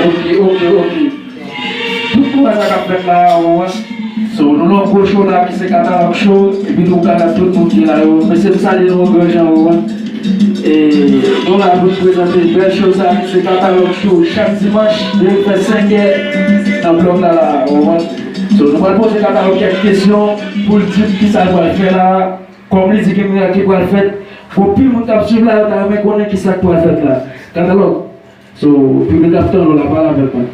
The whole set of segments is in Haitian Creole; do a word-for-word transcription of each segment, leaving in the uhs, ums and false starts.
Ok, ok, ok. Tout moun sa k ap fèt la, ou wè. So, nou nan gwo show la ki se Katalòg Show, epi nou ka tout moun ki la yo. Mesye, m salye nou gran jan, ou wè. E nou la pou n prezante bèl show sa ki se Katalòg Show chak dimanch, depi fè senk è nan blòk la, la, ou wè. So, nou pral poze Katalòg kèk kesyon pou l di n kisa l pral fè la. Kòm li di gen mirak ki pral fèt, bon, pil moun k ap swiv la, yo ta renmen konnen kisa k pral fèt la. Katalòg. So, piblik ap tann ou la, pale avèk mwen.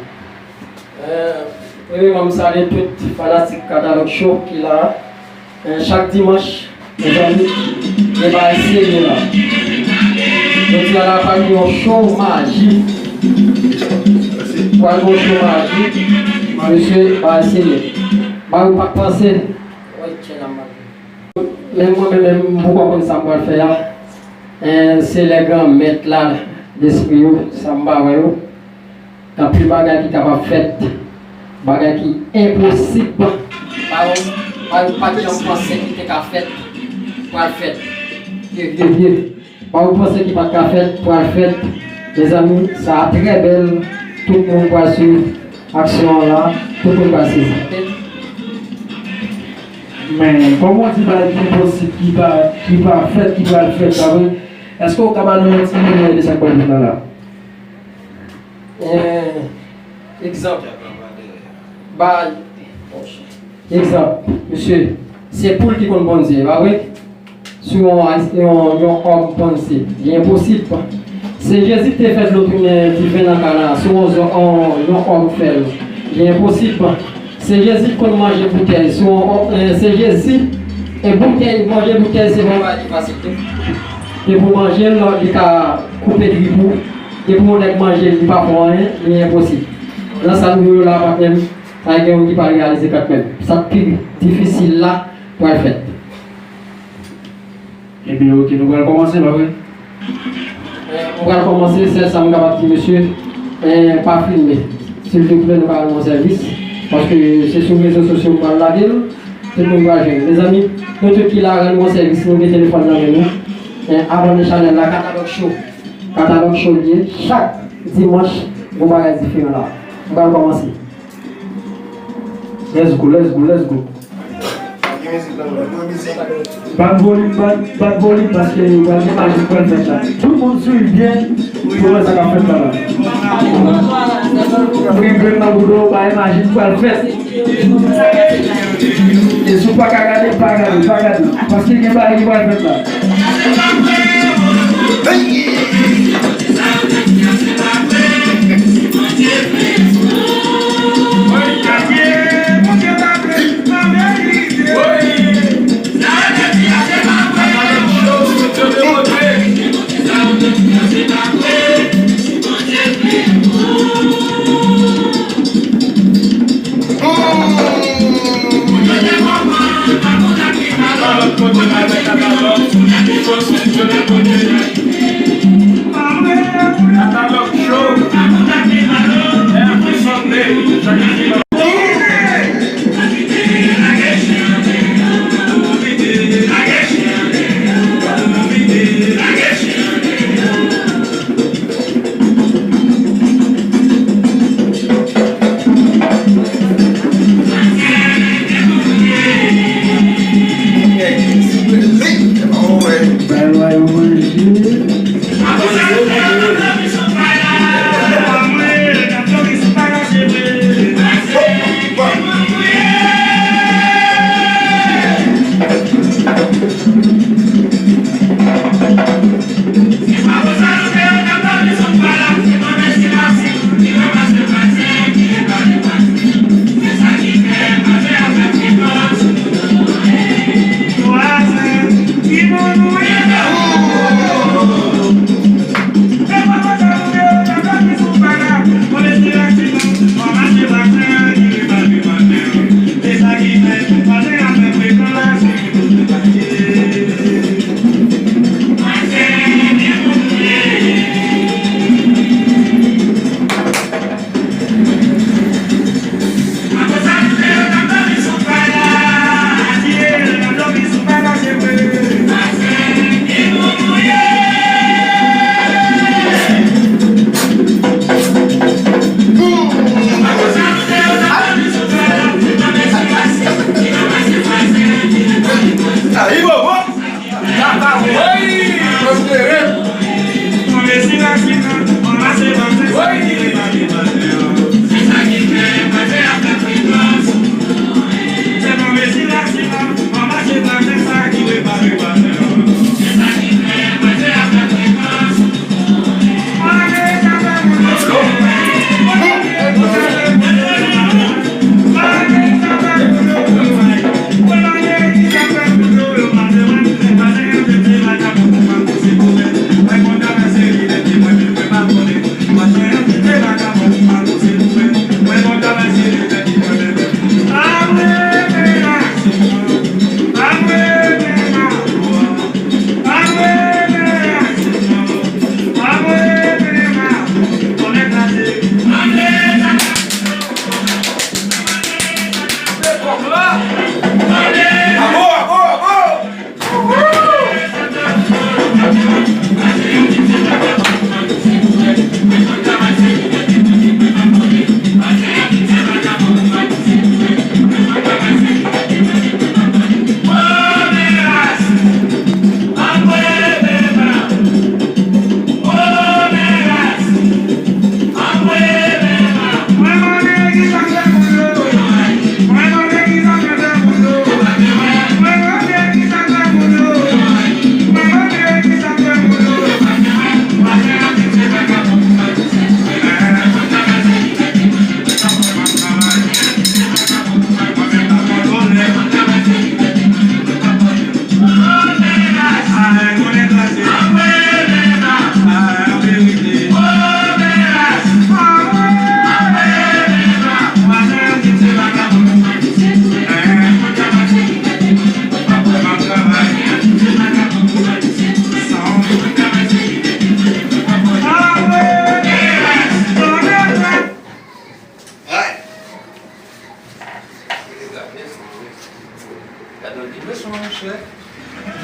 Eh, premyèman, m salye tout fanatik Katalòg Show ki la. Eh, chak dimanch, mezanmi, gen bagay serye la. Jodi a la, pral gen yon show maji. Pral gen yon show maji. Mesye, bagay serye. Bagay ou pa t panse. Woy, tchè la, m Men mwen menm, menm, m poko konn sa m pral fè a. En, se lè granmèt la, lespri yo, sa m pa wè yo. Gen anpil bagay ki kapab fèt, bagay ki enposib. Pa yo, pa yo pa t janm panse ki te ka fèt, pral fèt. Vye, vye, vye. Pa yo panse ki pa t ka fèt, pral fèt. Mezanmi, sa a trè bèl. Tout moun pral swiv aksyon an la. Tout moun pral sezi. Men, kòm w di bagay ki enposib, ki pa, ki pa fèt, ki pral fèt, pa vre? Èske w ka ba nou yon ti limyè de sa k pral vin la la? Eh, egzanp. Bay, egzanp, mesye, se poul ki konn ponn ze, pa vre? Sou yon, yon, yon òm ponn ze, li enposib. Se Jezi ki te fè dlo tounen diven nan Kana, sou yon, yon, yon òm fè l, li enposib. Se Jezi ki konn manje boutèy, sou yon, eh, se Jezi, e boutèy, manje boutèy, se pa yon bagay ki fasil tou. Depi w manje l, li ka koupe trip ou. Depi yon nèg manje l, li pa fè w anyen, li enposib. Nan sa nou ye la, patnè m, sa gen yon ki pral reyalize kanmenm. Sa k pi difisil la, pral fèt. Ebyen, oke, nou pral kòmanse, pa vre? Eh, nou pral kòmanse, sèl sa m kapab di, mesye, eh, pa filme. Silvouplè, nou ka rann mwen sèvis. Paske se sou rezo sosyo m pral lage l. Tout moun pral jwenn. Mezanmi, nou tout ki la, rann mwen sèvis, nou gen telefòn nan men nou. Eh, abòne chanèl la, Katalòg Show. Katalòg Show l ye, chak dimanch, gon bagay diferan la. Nou pral kòmanse. Let's go, let's go, let's go. Ban volim, ban, ban volim, paske pral gen maji k pral fèt la. Tout moun swiv byen pou wè sa k ap fèt la la. Pran grenn nan bouda w, bay maji k pral fèt. E si w pa ka gade, pa gade, pa gade. Paske gen bagay ki pral fèt la.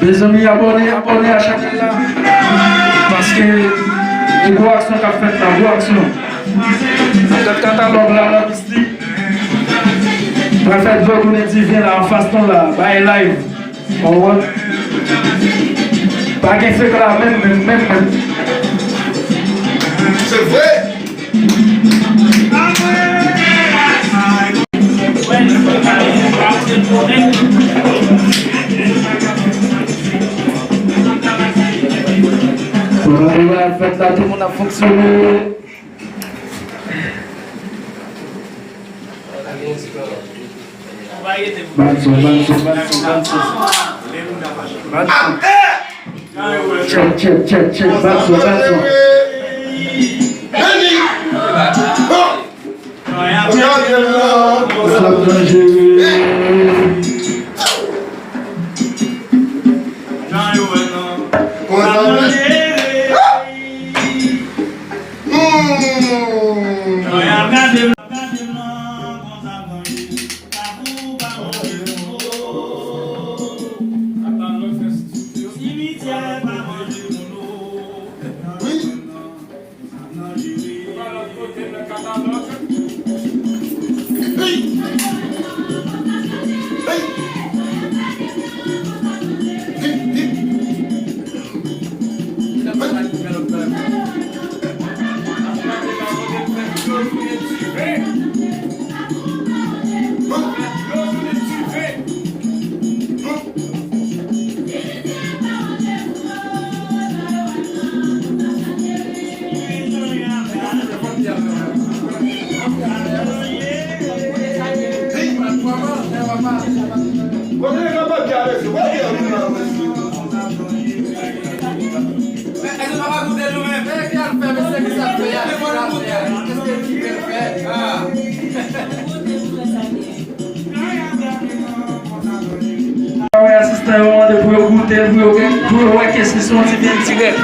Mezanmi, abòne, abòne a chanèl la. Paske e gwo aksyon k ap fèt la, gwo aksyon. Gad katalòg la, la mistik. Pral fè dlo tounen diven la, anfas nou la, bay live. Ou konprann? Pa gen fake la, menm, menm, menm, menm. Se vre! Pandan nou la fèt la, tout moun ap fonksyone. Ban son, ban son, ban son, ban son. Ban son. Tchèk, tchèk, tchèk, tchèk, ban son, ban son. Sa danjere. Konsa. Hmm. Wi. Hey! Hey! Hip, hip! Wè, asistan yo mande pou yo goute l, pou yo, pou yo wè ke si se yon ti vin dirèk.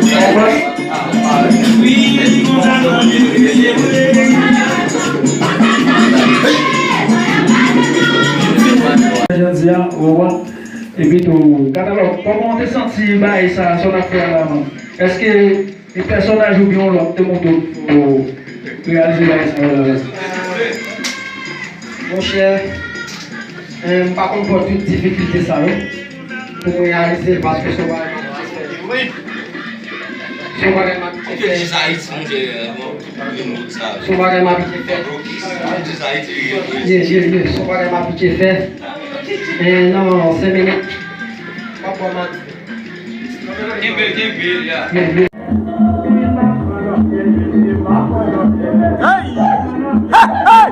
Ou konprann? Jodi a, ou konprann? Epi tou, katalòg, kòman w te santi bagay sa, sa w t ap fè a la, man? Èske e pèsonaj oubyen yon lòt te montre w pou reyalize bagay sa yo la? Monchè, eh, m pa konn pran tout difikilte sa yo pou mwen reyalize l, paske se yon bagay m abitye fè. Se yon bagay m abitye fè. Se yon bagay m abitye fè. Ye, ye, ye, se yon bagay m abitye fè. Eh, nan senk minit, m ap pran mati. Kenbe l, kenbe l, ya. Hey! Hey, hey!